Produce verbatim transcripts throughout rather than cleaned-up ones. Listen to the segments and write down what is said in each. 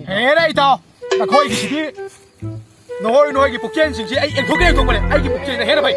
ꯍꯦꯔꯥ ꯏꯇꯥꯎ, ꯅꯈꯣꯏꯒꯤꯁꯤꯗꯤ ꯅꯈꯣꯏ ꯅꯣꯏꯒꯤ ꯄꯨꯛꯆꯦꯜꯁꯤꯡꯁꯤ ꯑꯩ ꯌꯦꯡꯊꯣꯛꯀꯦ ꯌꯦꯡꯊꯣꯛꯄꯅꯦ꯫ ꯑꯩꯒꯤ ꯄꯨꯛꯆꯦꯜꯅ ꯍꯦꯟꯅ ꯐꯩ꯫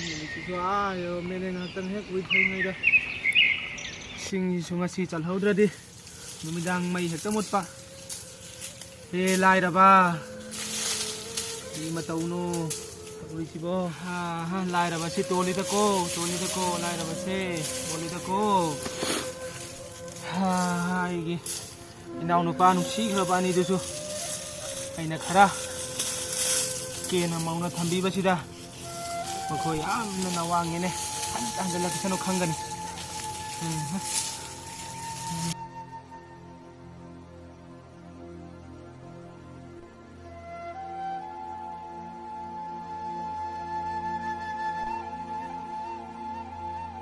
ꯅꯨꯃꯤꯠꯁꯤꯁꯨ ꯑꯥ ꯌꯧꯔꯝꯃꯦꯅꯦ꯫ ꯉꯥꯏꯍꯥꯛꯇꯪ ꯍꯦꯛ ꯎꯏꯊꯔꯤꯉꯩꯗ ꯏꯁꯤꯡꯁꯤꯁꯨ ꯉꯁꯤ ꯆꯜꯍꯧꯗ꯭ꯔꯗꯤ ꯅꯨꯃꯤꯗꯥꯡ ꯃꯩ ꯍꯦꯛꯇ ꯃꯨꯠꯄ꯫ ꯍꯦ ꯂꯥꯏꯔꯕ, ꯀꯔꯤ ꯃꯇꯧꯅꯣ ꯇꯧꯔꯤꯁꯤꯕꯣ? ꯍꯥ, ꯍꯥ, ꯂꯥꯏꯔꯕꯁꯤ ꯇꯣꯜꯂꯤꯗꯀꯣ, ꯇꯣꯜꯂꯤꯗꯀꯣ, ꯂꯥꯏꯔꯕꯁꯦ ꯇꯣꯜꯂꯤꯗꯀꯣ꯫ ꯍꯥ, ꯑꯩꯒꯤ ꯏꯅꯥꯎꯅꯨꯄꯥ ꯅꯨꯡꯁꯤꯈ꯭ꯔꯕ ꯑꯅꯤꯗꯨꯁꯨ ꯑꯩꯅ ꯈꯔ ꯀꯦꯅ ꯃꯧꯅ ꯊꯝꯕꯤꯕꯁꯤꯗ ꯃꯈꯣꯏ ꯌꯥꯝꯅ ꯅꯋꯥꯡꯉꯦꯅꯦ꯫ ꯍꯟꯇ ꯍꯟꯖꯤꯜꯂꯛꯁꯅꯨ ꯈꯪꯒꯅꯤ꯫ ꯎꯝ꯫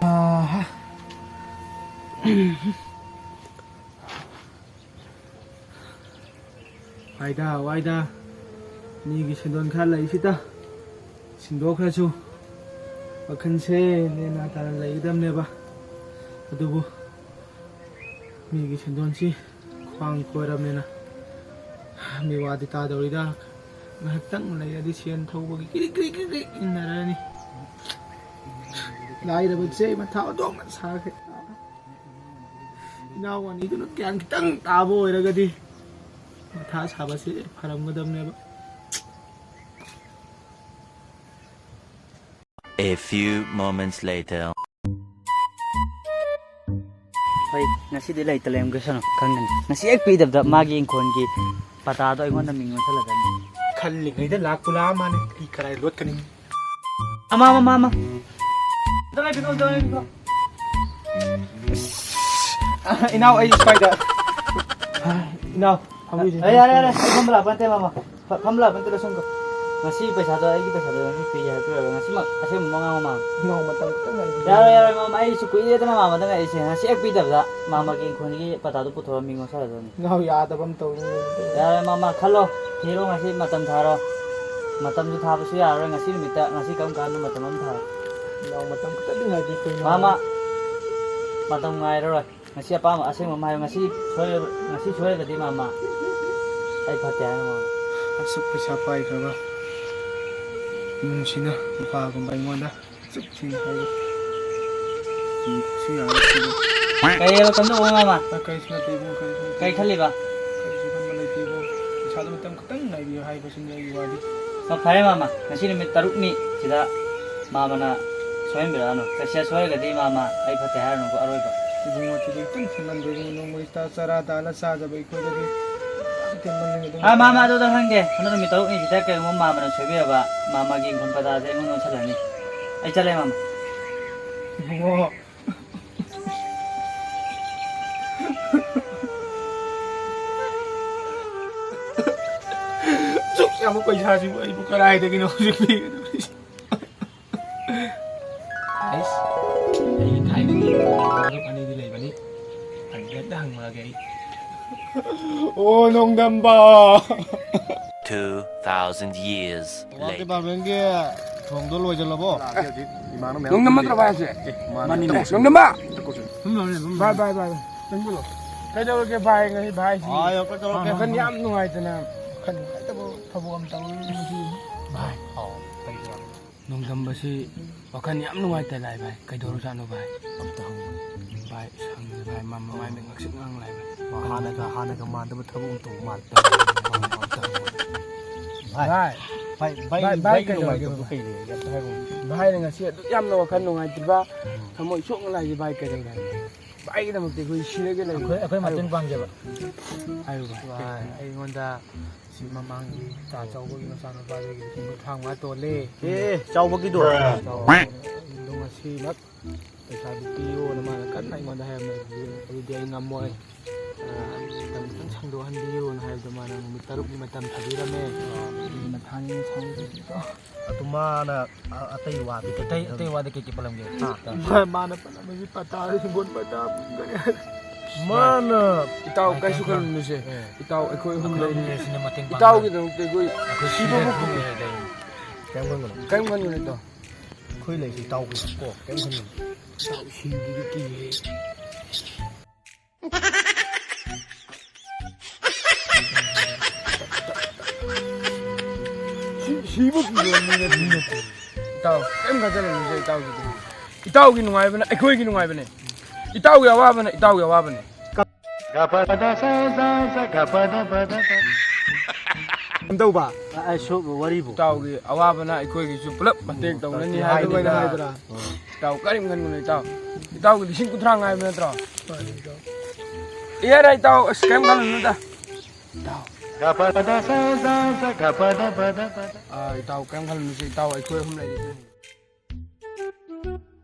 ꯑꯥꯍꯥ꯫ ꯋꯥꯏꯗ, ꯋꯥꯏꯗ꯫ ꯃꯤꯒꯤ ꯁꯦꯟꯗꯣꯟ ꯈꯔ ꯂꯩꯁꯤꯗ ꯁꯤꯡꯗꯣꯛꯈ꯭ꯔꯁꯨ ꯋꯥꯈꯜꯁꯦ ꯅꯦꯅꯥ ꯇꯥꯅ ꯂꯩꯒꯗꯕꯅꯦꯕ꯫ ꯑꯗꯨꯕꯨ ꯃꯤꯒꯤ ꯁꯦꯟꯗꯣꯟꯁꯤ ꯈ꯭ꯋꯥꯡ ꯀꯣꯏꯔꯕꯅꯤꯅ ꯃꯤꯋꯥꯗꯤ ꯇꯥꯗꯧꯔꯤꯗ꯫ ꯉꯥꯏꯍꯥꯛꯇꯪ ꯂꯩꯔꯗꯤ ꯁꯦꯟ ꯊꯧꯕꯒꯤ ꯀ꯭ꯔꯤꯛ ꯀ꯭ꯔꯤꯛ ꯀ꯭ꯔꯤꯛ ꯀ꯭ꯔꯤꯛ ꯏꯟꯅꯔꯅꯤ꯫ ꯂꯥꯏꯔꯕꯁꯦ ꯃꯊꯥ ꯑꯣꯟꯊꯣꯛꯅ ꯁꯥꯈ꯭ꯔꯦ꯫ ꯏꯅꯥꯎ ꯑꯅꯤꯗꯨꯅ ꯒ꯭ꯌꯥꯟ ꯈꯤꯇꯪ ꯇꯥꯕ ꯑꯣꯏꯔꯒꯗꯤ ꯃꯊꯥ ꯁꯥꯕꯁꯦ ꯐꯔꯝꯒꯗꯕꯅꯦꯕ꯫ A few moments later. ꯍꯣꯏ, ꯉꯁꯤꯗꯤ ꯂꯩꯇ ꯂꯩꯔꯝꯒꯁꯅꯨ ꯈꯪꯒꯅꯤ꯫ ꯉꯁꯤ ꯍꯦꯛ ꯄꯤꯗꯕꯗ ꯃꯥꯒꯤ ꯏꯪꯈꯣꯜꯒꯤ ꯄꯇꯥꯗꯣ ꯑꯩꯉꯣꯟꯗ ꯃꯤꯡ ꯑꯣꯟꯁꯜꯂꯗꯕꯅꯤ꯫ ꯈꯜꯂꯤꯉꯩꯗ ꯂꯥꯛꯄꯨ ꯂꯥꯛꯑ ꯃꯥꯅꯦ꯫ ꯑꯩ ꯀꯔꯥꯏ ꯂꯣꯠꯀꯅꯤ? ꯑꯃ, ꯑꯃ, ꯑꯃ, ꯑꯃ꯫ ꯇꯉꯥꯏ ꯐꯗꯕ, ꯇꯉꯥꯏ ꯐꯗꯕ꯫ ꯏꯅꯥꯎ, ꯑꯩ ꯁ꯭ꯋꯥꯏꯗ꯫ ꯏꯅꯥꯎ, ꯐꯝꯕꯤꯁꯦ꯫ ꯑꯦ, ꯌꯥꯔꯦ, ꯌꯥꯔꯦ, ꯑꯩ ꯐꯝꯕ ꯂꯥꯛꯄ ꯅꯠꯇꯦ, ꯃꯥꯃ꯫ ꯐ-, ꯐꯝꯕ ꯂꯥꯛꯄ ꯅꯠꯇꯦ, ꯂꯧꯁꯟꯈꯣ꯫ ꯉꯁꯤ ꯄꯩꯁꯥꯗꯣ, ꯑꯩꯒꯤ ꯄꯩꯁꯥꯗꯣ ꯉꯁꯤ ꯄꯤꯒꯦ ꯍꯥꯏꯕꯤꯔꯒ, ꯉꯁꯤꯃꯛ ꯑꯁꯦꯡꯕ ꯉꯥꯡꯉꯣ, ꯃꯥꯃ꯫ ꯏꯅꯥꯎ, ꯃꯇꯝ ꯈꯤꯇꯪ ꯉꯥꯏꯕꯤꯌꯨ꯫ ꯌꯥꯔꯣꯏ, ꯌꯥꯔꯣꯏ, ꯃꯥꯃ, ꯑꯩ ꯁꯤ ꯀꯨꯏꯔꯦꯗꯅ ꯃꯥꯃꯗ ꯉꯥꯏꯔꯤꯁꯦ꯫ ꯉꯁꯤ ꯍꯦꯛ ꯄꯤꯗꯕꯗ ꯃꯥꯃꯒꯤ ꯏꯪꯈꯣꯜꯒꯤ ꯄꯇꯥꯗꯣ ꯄꯨꯊꯣꯛꯑ ꯃꯤꯉꯣꯟ ꯁꯥꯜꯂꯗꯕꯅꯤ꯫ ꯏꯅꯥꯎ, ꯌꯥꯗꯕ ꯑꯃ ꯇꯧꯔꯤ꯫ ꯌꯥꯔꯦ, ꯃꯥꯃ, ꯈꯜꯂꯣ꯫ ꯊꯤꯔꯣ, ꯉꯁꯤ ꯃꯇꯝ ꯊꯥꯔꯣ꯫ ꯃꯇꯝꯁꯨ ꯊꯥꯕꯁꯨ ꯌꯥꯔꯔꯣꯏ ꯉꯁꯤ ꯅꯨꯃꯤꯠꯇ꯫ ꯉꯁꯤ ꯀꯔꯝ ꯀꯥꯟꯗ ꯃꯇꯝ ꯑꯃ ꯊꯥꯔꯣ? ꯏꯅꯥꯎ, ꯃꯇꯝ ꯈꯤꯇꯪꯗꯤ ꯉꯥꯏꯕꯤꯌꯨ, ꯏꯅꯥꯎ꯫ ꯃꯥꯃ, ꯃꯇꯝ ꯉꯥꯏꯔꯔꯣꯏ꯫ ꯉꯁꯤ ꯑꯄꯥꯝꯕ ꯑꯁꯦꯡꯕ ꯑꯃ ꯍꯥꯏꯌꯨ꯫ ꯉꯁꯤ ꯁꯣꯏꯔ-, ꯉꯁꯤ ꯁꯣꯏꯔꯒꯗꯤ, ꯃꯥꯃ, ꯑꯩ ꯐꯠꯇꯦ ꯍꯥꯏꯔꯣ, ꯃꯥꯃ꯫ ꯑꯁꯨꯛ ꯄꯩꯁꯥ ꯄꯥꯏꯈ꯭ꯔꯕ ꯏꯃꯨꯡꯁꯤꯅ ꯅꯨꯄꯥꯒꯨꯝꯕ ꯑꯩꯉꯣꯟꯗ ꯑꯁꯨꯛ ꯊꯤꯅ ꯍꯥꯏꯔꯤ꯫ ꯁꯤ ꯌꯥꯔꯣꯏ, ꯁꯤꯗ꯫ ꯀꯩ ꯍꯥꯏꯕ? ꯀꯝꯗꯧꯕ, ꯃꯥꯃ? ꯑ, ꯀꯔꯤꯁꯨ ꯅꯠꯇꯦ ꯏꯕꯨꯡ, ꯀꯔꯤꯁꯨ ꯅꯠꯇꯦ꯫ ꯀꯩ ꯈꯜꯂꯤꯕ? ꯀꯔꯤꯁꯨ ꯈꯟꯕ ꯂꯩꯇꯦ ꯏꯕꯨꯡ꯫ ꯄꯩꯁꯥꯗꯣ ꯃꯇꯝ ꯈꯤꯇꯪ ꯉꯥꯏꯕꯤꯌꯨ ꯍꯥꯏꯕꯁꯤꯅꯤ ꯑꯩꯒꯤ ꯋꯥꯗꯤ꯫ ꯑꯣ, ꯐꯔꯦ, ꯃꯥꯃ꯫ ꯉꯁꯤ ꯅꯨꯃꯤꯠ ꯇꯔꯨꯛꯅꯤ ꯁꯤꯗ ꯃꯥꯃꯅ ꯁꯣꯏꯍꯟꯕꯤꯔꯛꯑꯅꯨ꯫ ꯀꯩꯁꯨ ꯁꯣꯏꯔꯒꯗꯤ, ꯃꯥꯃ, ꯑꯩ ꯐꯠꯇꯦ ꯍꯥꯏꯔꯅꯨꯀꯣ ꯑꯔꯣꯏꯕ꯫ ꯏꯕꯨꯡꯉꯣ, ꯑꯗꯨꯗꯤ ꯈꯤꯇꯪ ꯊꯦꯡꯃꯟꯗ꯭ꯔꯣ ꯏꯕꯨꯡꯉꯣ? ꯅꯣꯡꯃꯒꯤ ꯆꯥ-, ꯆꯔꯥ ꯇꯥꯜꯂ ꯆꯥꯖꯕ ꯑꯩꯈꯣꯏꯗꯗꯤ ꯈꯤꯇꯪ ꯊꯦꯡꯃꯟꯗ꯭ꯔꯣ? ꯑꯥ, ꯃꯥꯃ, ꯑꯗꯨꯗ ꯈꯪꯗꯦ꯫ ꯍꯟꯗꯛ ꯅꯨꯃꯤꯠ ꯇꯔꯨꯛꯅꯤꯁꯤꯗ ꯀꯔꯤꯒꯨꯝꯕ ꯃꯥꯃꯅ ꯁꯣꯏꯕꯤꯔꯕ, ꯃꯥꯃꯒꯤ ꯏꯪꯈꯣꯜ ꯄꯇꯥꯁꯦ ꯑꯩꯉꯣꯟꯗ ꯑꯣꯟꯁꯤꯜꯂꯅꯤ꯫ ꯑꯩ ꯆꯠꯂꯦ, ꯃꯥꯃ꯫ ꯏꯕꯨꯡꯉꯣ꯫ ꯁꯨꯛ ꯌꯥꯝꯕ ꯄꯩꯁꯥꯁꯤꯕꯨ ꯑꯩꯕꯨ ꯀꯗꯥꯏꯗꯒꯤꯅꯣ ꯍꯧꯖꯤꯛ ꯄꯤꯒꯗꯧꯔꯤꯁꯦ? ꯑꯩꯁ, ꯑꯩꯒꯤ ꯊꯥꯏꯅꯒꯤ ꯃꯔꯨꯞ ꯑꯅꯤꯗꯤ ꯂꯩꯕꯅꯤ꯫ ꯑꯗꯨꯗ ꯍꯦꯛꯇ ꯍꯪꯉꯛꯑꯒꯦ ꯑꯩ꯫ ꯑꯣ, ꯅꯣꯡꯗꯝꯕ! Two thousand years work later. ꯗꯤꯄꯥꯔꯠꯃꯦꯟꯒꯤ ꯊꯣꯡꯗꯣ ꯂꯣꯏꯁꯤꯜꯂꯕꯣ? ꯂꯥꯛꯑꯒꯦ ꯍꯧꯖꯤꯛ ꯏꯃꯥꯅ ꯃꯌꯥꯝ ꯅꯣꯡꯗꯝꯕ ꯄꯨꯜꯂꯤ꯫ ꯅꯠꯇ꯭ꯔꯣ ꯚꯥꯏ ꯍꯥꯏꯁꯦ? ꯑꯦ, ꯃꯥꯅꯤꯅꯦ꯫ ꯅꯣꯡꯗꯝꯕ! ꯚꯥꯏ, ꯚꯥꯏ, ꯚꯥꯏ, ꯆꯪꯁꯤꯜꯂꯣ꯫ ꯀꯩꯗꯧꯔꯒꯦ ꯚꯥꯏ, ꯉꯁꯤ ꯚꯥꯏ ꯍꯥꯏꯁꯤ? ꯑꯥ, ꯌꯧꯔꯛꯀꯦ, ꯌꯧꯔꯛꯀꯦ꯫ ꯋꯥꯈꯜ ꯌꯥꯝ ꯅꯨꯡꯉꯥꯏꯇꯅ, ꯋꯥꯈꯜ ꯅꯨꯡꯉꯥꯏꯇꯕ ꯊꯕꯛ ꯑꯃ ꯇꯧꯔꯤ ꯉꯁꯤ꯫ ꯚꯥꯏ, ꯑꯥꯎ, ꯀꯔꯤ ꯇꯧꯔꯒꯦ? ꯅꯣꯡꯗꯝꯕꯁꯤ ꯋꯥꯈꯜ ꯌꯥꯝ ꯅꯨꯡꯉꯥꯏꯇ ꯂꯥꯛꯑꯦ ꯚꯥꯏ꯫ ꯀꯩꯗꯧꯔꯖꯥꯠꯅꯣ ꯚꯥꯏ? ꯑꯝꯇ ꯍꯪꯉꯨ꯫ ꯚꯥꯏ, ꯁꯪꯗꯦ ꯚꯥꯏ, ꯃꯥ ꯃꯃꯥꯏ ꯃꯤꯠ ꯉꯛꯁꯤꯠ ꯉꯥꯡ ꯂꯥꯛꯑꯦ ꯚꯥꯏ꯫ ꯃꯥ ꯍꯥꯟꯅꯒ, ꯍꯥꯟꯅꯒ ꯃꯥꯟꯗꯕ ꯊꯕꯛ ꯑꯃ ꯇꯧꯕ ꯃꯥꯜꯂꯦ꯫ ꯑꯝꯇ ꯍꯪꯉꯨ꯫ ꯚꯥꯏ, ꯚꯥꯏ, ꯚꯥꯏ, ꯚꯥꯏ, ꯚꯥꯏ, ꯚꯥꯏ, ꯀꯩꯗꯧꯔꯒꯦ ꯅꯨꯡꯉꯥꯏꯇꯕ ꯚꯥꯏ? ꯀꯩ ꯂꯩꯔꯒꯦ? ꯑꯝꯇ ꯍꯥꯏꯔꯛꯎꯅꯦ꯫ ꯚꯥꯏꯅ ꯉꯁꯤ ꯑꯗꯨꯛ ꯌꯥꯝꯅ ꯋꯥꯈꯜ ꯅꯨꯡꯉꯥꯏꯇ꯭ꯔꯤꯕ, ꯎꯝ꯫ ꯊꯃꯣꯏ ꯁꯣꯛꯅ ꯂꯥꯛꯏꯁꯦ ꯚꯥꯏ, ꯀꯩꯗꯧꯔꯒꯦ? ꯚꯥꯏꯒꯤꯗꯃꯛꯇ ꯑꯩꯈꯣꯏ ꯁꯤꯔꯒꯦ ꯂꯩꯔꯦ꯫ ꯑꯩꯈꯣꯏ, ꯑꯩꯈꯣꯏ ꯃꯇꯦꯡ ꯄꯥꯡꯒꯦꯕ꯫ ꯍꯥꯏꯌꯨ ꯚꯥꯏ꯫ ꯚꯥꯏ, ꯑꯩꯉꯣꯟꯗ ꯁꯤ ꯃꯃꯥꯡꯒꯤ ꯇꯥ ꯆꯥꯎꯕꯒꯤ ꯃꯆꯥꯅꯨꯄꯥꯗꯒꯤ ꯂꯤꯁꯤꯡ ꯀꯨꯟꯊ꯭ꯔꯥ ꯃꯉꯥ ꯇꯣꯜꯂꯦ꯫ ꯑꯦ, ꯆꯥꯎꯕꯒꯤꯗꯣ? ꯆꯥꯎꯕꯒꯤꯗꯣ ꯉꯁꯤꯃꯛ ꯄꯩꯁꯥꯗꯨ ꯄꯤꯌꯣꯅ ꯃꯥꯅ ꯀꯟꯅ ꯑꯩꯉꯣꯟꯗ ꯍꯥꯏꯔꯝꯃꯦ꯫ ꯑꯗꯨꯗꯤ ꯑꯩ ꯉꯝꯃꯣꯏ, ꯑ, ꯃꯇꯝ ꯈꯤꯇꯪ ꯁꯥꯡꯗꯣꯛꯍꯟꯕꯤꯌꯣꯅ ꯍꯥꯏꯕꯗ ꯃꯥꯅ ꯅꯨꯃꯤꯠ ꯇꯔꯨꯛꯅꯤ ꯃꯇꯝ ꯊꯝꯕꯤꯔꯝꯃꯦ꯫ ꯑꯗꯨꯒꯤ ꯃꯊꯥꯅꯤ ꯁꯥꯎꯔꯤꯁꯦ꯫ ꯑꯗꯨ ꯃꯥꯅ ꯑ-, ꯑꯇꯩ ꯋꯥꯗꯤ ꯀꯩ ꯑꯇꯩ, ꯀꯩ ꯑꯇꯩ ꯋꯥꯗꯤ ꯀꯩ ꯀꯩ ꯄꯜꯂꯝꯒꯦ? ꯍꯥ? ꯃꯥ-, ꯃꯥꯅ ꯄꯜꯂꯝꯃꯤꯁꯤ ꯄꯇꯥ, ꯍꯤꯡꯒꯣꯜ ꯄꯇꯥ ꯄꯨꯝꯒꯅꯤ ꯍꯥꯏꯔꯦ꯫ ꯃꯥꯅ ꯏꯇꯥꯎ, ꯀꯩꯁꯨ ꯈꯜꯂꯨꯅꯨꯁꯦ꯫ ꯑꯦ꯫ ꯏꯇꯥꯎ, ꯑꯩꯈꯣꯏ ꯑꯍꯨꯝ ꯑꯩꯈꯣꯏ ꯑꯍꯨꯝ ꯂꯩꯔꯤ꯫ ꯂꯩꯔꯤꯁꯤꯅꯦ ꯃꯇꯦꯡ ꯄꯥꯡꯅꯕ꯫ ꯏꯇꯥꯎꯒꯤꯗꯃꯛꯇ ꯑꯩꯈꯣꯏ ꯑꯩꯈꯣꯏ ꯁꯤꯕꯕꯨ ꯁꯤꯔꯁꯨ ꯀꯩꯝ ꯈꯟꯒꯅꯨ꯫ ꯀꯩꯝ ꯈꯟꯒꯅꯨ ꯏꯇꯥꯎ꯫ ꯑꯩꯈꯣꯏ ꯂꯩꯁꯤ ꯏꯇꯥꯎ ꯀꯣ, ꯀꯩꯝ ꯈꯟꯒꯅꯨ꯫ ꯏꯇꯥꯎ, ꯁꯤꯕꯗꯨꯗꯤ ꯀꯤꯌꯦ꯫ ꯁꯤ-, ꯁꯤꯕꯨ ꯀꯤꯕ ꯃꯤ ꯅꯠꯇꯦ, ꯃꯤ ꯅꯠꯇꯦ꯫ ꯏꯇꯥꯎ, ꯀꯩꯝ ꯈꯟꯖꯜꯂꯨꯅꯨꯁꯦ ꯏꯇꯥꯎꯒꯤꯗꯤ꯫ ꯏꯇꯥꯎꯒꯤ ꯅꯨꯡꯉꯥꯏꯕꯅ ꯑꯩꯈꯣꯏꯒꯤ ꯅꯨꯡꯉꯥꯏꯕꯅꯦ꯫ ꯏꯇꯥꯎꯒꯤ ꯑꯋꯥꯕꯅ ꯏꯇꯥꯎꯒꯤ ꯑꯋꯥꯕꯅꯦ꯫ ꯀꯝꯗꯧꯕ? ꯑ, ꯑ, ꯁꯨ-, ꯋꯥꯔꯤꯕꯨ꯫ ꯏꯇꯥꯎꯒꯤ ꯑꯋꯥꯕꯅ ꯑꯩꯈꯣꯏꯒꯤꯁꯨ ꯄꯨꯂꯞ ꯃꯇꯦꯡ ꯇꯧꯅꯅꯤ ꯍꯥꯏꯕꯅꯤꯗ꯫ ꯍꯥꯏꯗꯅ꯫ ꯏꯇꯥꯎ, ꯀꯔꯤꯝ ꯈꯟꯒꯅꯨ ꯏꯇꯥꯎ꯫ ꯏꯇꯥꯎꯒꯤ ꯂꯤꯁꯤꯡ ꯀꯨꯟꯊ꯭ꯔꯥ ꯉꯥꯏꯕ ꯅꯠꯇ꯭ꯔꯣ? ꯃꯥꯅꯤ ꯏꯇꯥꯎ꯫ ꯏꯍꯦꯔꯥ ꯏꯇꯥꯎ, ꯑꯁ, ꯀꯔꯤꯝ ꯈꯜꯂꯨꯅꯨꯗ꯫ ꯏꯇꯥꯎ꯫ ꯑ, ꯏꯇꯥꯎ, ꯀꯔꯤꯝ ꯈꯜꯂꯨꯅꯨꯁꯦ ꯏꯇꯥꯎ, ꯑꯩꯈꯣꯏ ꯑꯍꯨꯝ ꯂꯩꯔꯤꯁꯦ꯫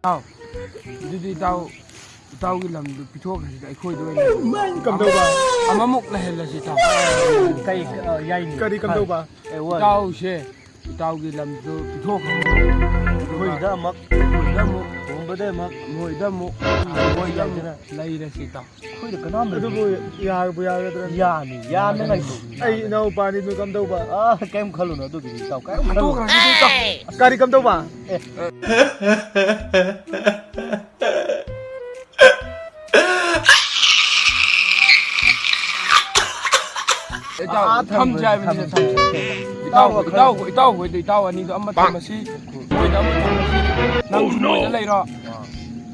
ꯏꯇꯥꯎ, ꯑꯗꯨꯗꯤ ꯏꯇꯥꯎ, ꯏꯇꯥꯎꯒꯤ ꯂꯝꯗꯨ ꯄꯤꯊꯣꯛꯈ꯭ꯔꯁꯤꯗ ꯑꯩꯈꯣꯏꯗ ꯑꯣꯏꯅ꯫ ꯀꯝꯗꯧꯕ? ꯑꯃꯃꯨꯛ ꯂꯩꯍꯜꯂꯁꯤ ꯏꯇꯥꯎ꯫ ꯀꯩ, ꯑ, ꯌꯥꯏꯅꯦ꯫ ꯀꯔꯤ ꯀꯝꯗꯧꯕ? ꯑꯦ, ꯋꯥ-, ꯏꯇꯥꯎꯁꯦ ꯏꯇꯥꯎꯒꯤ ꯂꯝꯗꯨ ꯄꯤꯊꯣꯛꯈ꯭ꯔꯣ꯫ ꯑꯩꯈꯣꯏꯗ ꯑꯃꯨꯛ, ꯑꯩꯈꯣꯏꯗ ꯑꯃꯨꯛ, ꯇꯣꯝꯕꯗ ꯑꯃꯨꯛ, ꯃꯣꯏꯗ ꯑꯃꯨꯛ, ꯃꯣꯏꯗ ꯑꯃꯨꯛ ꯌꯥꯏꯗꯅ꯫ ꯂꯩꯔꯁꯤ ꯏꯇꯥꯎ꯫ ꯑꯩꯈꯣꯏꯗ ꯀꯅꯥꯝ ꯂꯩꯇꯦ꯫ ꯑꯗꯨꯕꯨ ꯌꯥꯕꯨ ꯌꯥꯒꯗ꯭ꯔꯥ? ꯌꯥꯅꯤ, ꯌꯥꯅꯉꯥꯏꯗꯣ꯫ ꯑꯩ ꯏꯅꯥꯎꯄꯥꯅꯤ, ꯑꯗꯨ ꯀꯝꯗꯧꯕ? ꯑꯥ, ꯀꯩꯝ ꯈꯜꯂꯨꯅꯨ ꯑꯗꯨꯒꯤꯗꯤ ꯏꯇꯥꯎ, ꯀꯩꯝ ꯈꯜꯂꯨꯅꯨ꯫ ꯄꯤꯊꯣꯛꯈ꯭ꯔꯁꯤ ꯏꯇꯥꯎ꯫ ꯀꯔꯤ ꯀꯝꯗꯧꯕ? ꯑꯦ꯫ ꯏꯇꯥꯎ, ꯑꯥ, ꯊꯝꯁꯦ ꯊꯝꯁꯦ, ꯍꯥꯏꯕꯅꯤꯗ, ꯊꯝꯁꯦ꯫ ꯊꯝꯁꯦ꯫ ꯏꯇꯥꯎ, ꯏꯇꯥꯎ, ꯏꯇꯥꯎ ꯍꯣꯏꯗ ꯏꯇꯥꯎ ꯑꯅꯤꯗꯣ ꯑꯃ ꯊꯝꯃꯁꯤ, ꯃꯣꯏꯗ ꯑꯃ ꯊꯝꯃꯁꯤ꯫ ꯅꯪꯁꯨ ꯃꯣꯏꯗ ꯂꯩꯔꯣ꯫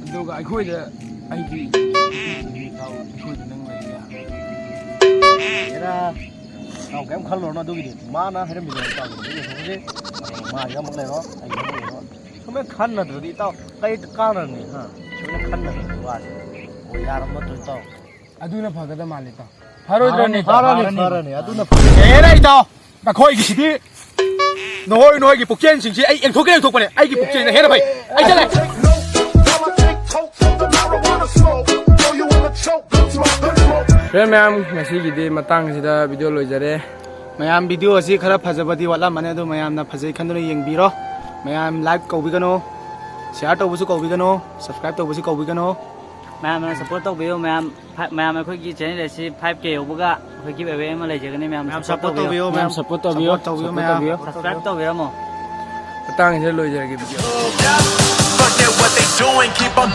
ꯑꯗꯨꯒ ꯑꯩꯈꯣꯏꯗ ꯑꯩꯗꯤ ꯏꯇꯥꯎ ꯑꯩꯈꯣꯏꯗ ꯅꯪ ꯂꯩꯕ ꯌꯥꯔꯣꯏ꯫ ꯍꯦꯔꯥ, ꯏꯇꯥꯎ ꯀꯩꯝ ꯈꯜꯂꯨꯔꯅꯨ ꯑꯗꯨꯒꯤꯗꯤ꯫ ꯃꯥꯅ ꯍꯥꯏꯔꯝꯃꯤꯗꯣ ꯏꯇꯥꯎ ꯑꯗꯨꯝ ꯌꯦꯡꯊꯣꯛꯑꯁꯤ꯫ ꯃꯥꯒꯤ ꯑꯃꯨꯛ ꯂꯩꯔꯣ, ꯑꯩꯒꯤ ꯑꯃꯨꯛ ꯂꯩꯔꯣ꯫ ꯁꯨꯃꯥꯏꯅ ꯈꯟꯅꯗ꯭ꯔꯗꯤ ꯏꯇꯥꯎ ꯀꯩ ꯀꯥꯟꯅꯅꯤ, ꯍꯥ? ꯁꯨꯃꯥꯏꯅ ꯈꯟꯅꯗ꯭ꯔꯗꯤ ꯋꯥꯁꯦ꯫ ꯑꯣ, ꯌꯥꯔꯝꯃꯗ꯭ꯔꯣ ꯏꯇꯥꯎ? ꯑꯗꯨꯅ ꯐꯒꯗ ꯃꯥꯜꯂꯦ ꯏꯇꯥꯎ꯫ ꯐꯔꯣꯏꯗ꯭ꯔꯅꯦ ꯏꯇꯥꯎ? ꯐꯔꯅꯤ, ꯐꯔꯅꯤ, ꯐꯔꯅꯤ꯫ ꯑꯗꯨꯅ ꯐꯔꯦ꯫ ꯍꯦꯔꯥ ꯏꯇꯥꯎ, ꯅꯈꯣꯏꯒꯤꯁꯤꯗꯤ ꯅꯈꯣꯏ ꯅꯈꯣꯏꯒꯤ ꯄꯨꯛꯆꯦꯜꯁꯤꯡꯁꯤ ꯑꯩ ꯌꯦꯡꯊꯣꯛꯀꯦ ꯌꯦꯡꯊꯣꯛꯄꯅꯦ꯫ ꯑꯩꯒꯤ ꯄꯨꯛꯆꯦꯜꯅ ꯍꯦꯟꯅ ꯐꯩ꯫ ꯑꯩ ꯆꯠꯂꯦ꯫ ꯐ꯭ꯔꯦꯟ ꯃꯌꯥꯝ, ꯉꯁꯤꯒꯤꯗꯤ ꯃꯇꯥꯡꯁꯤꯗ ꯚꯤꯗꯤꯑꯣ ꯂꯣꯏꯖꯔꯦ꯫ ꯃꯌꯥꯝ, ꯚꯤꯗꯤꯑꯣ ꯑꯁꯤ ꯈꯔ ꯐꯖꯕꯗꯤ ꯋꯥꯠꯂꯝꯃꯅꯤ, ꯑꯗꯨ ꯃꯌꯥꯝꯅ ꯐꯖꯩ ꯈꯟꯗꯨꯅ ꯌꯦꯡꯕꯤꯔꯣ꯫ ꯃꯌꯥꯝ ꯂꯥꯏꯛ ꯀꯧꯕꯤꯒꯅꯨ, ꯁꯤꯌꯥꯔ ꯇꯧꯕꯁꯨ ꯀꯧꯕꯤꯒꯅꯨ, ꯁꯕꯁꯀ꯭ꯔꯥꯏꯕ ꯇꯧꯕꯁꯨ ꯀꯧꯕꯤꯒꯅꯨ꯫ ꯃꯌꯥꯝꯅ ꯁꯞꯄꯣꯔꯠ ꯇꯧꯕꯤꯌꯨ꯫ ꯃꯌꯥꯝ, ꯐꯥ-, ꯃꯌꯥꯝ ꯑꯩꯈꯣꯏꯒꯤ ꯆꯦꯅꯦꯜ ꯑꯁꯤ ꯐꯥꯏꯚ ꯀꯦ ꯌꯧꯕꯒ ꯑꯩꯈꯣꯏ ꯒꯤꯐ ꯑꯦꯋꯦ ꯑꯃ ꯂꯩꯖꯒꯅꯤ꯫ ꯃꯌꯥꯝ ꯃꯌꯥꯝ ꯁꯞꯄꯣꯔꯠ ꯁꯞꯄꯣꯔꯠ ꯇꯧꯕꯤꯌꯨ꯫ ꯇꯧꯕꯤꯌꯨ, ꯃꯌꯥꯝ ꯃꯌꯥꯝ ꯁꯞꯄꯣꯔꯠ ꯇꯧꯕꯤꯌꯨ꯫ ꯁꯞꯄꯣꯔꯠ ꯇꯧꯕꯤꯌꯨ, ꯁꯞꯄꯣꯔꯠ ꯃꯌꯥꯝ꯫ ꯇꯧꯕꯤꯌꯨ꯫ ꯁꯕꯁꯀ꯭ꯔꯥꯏꯕ ꯇꯧꯕꯤꯔꯝꯃꯣ꯫ ꯃꯇꯥꯡꯁꯤꯗ ꯂꯣꯏꯖꯔꯒꯦ video. Fuck that, what they doing, keep on.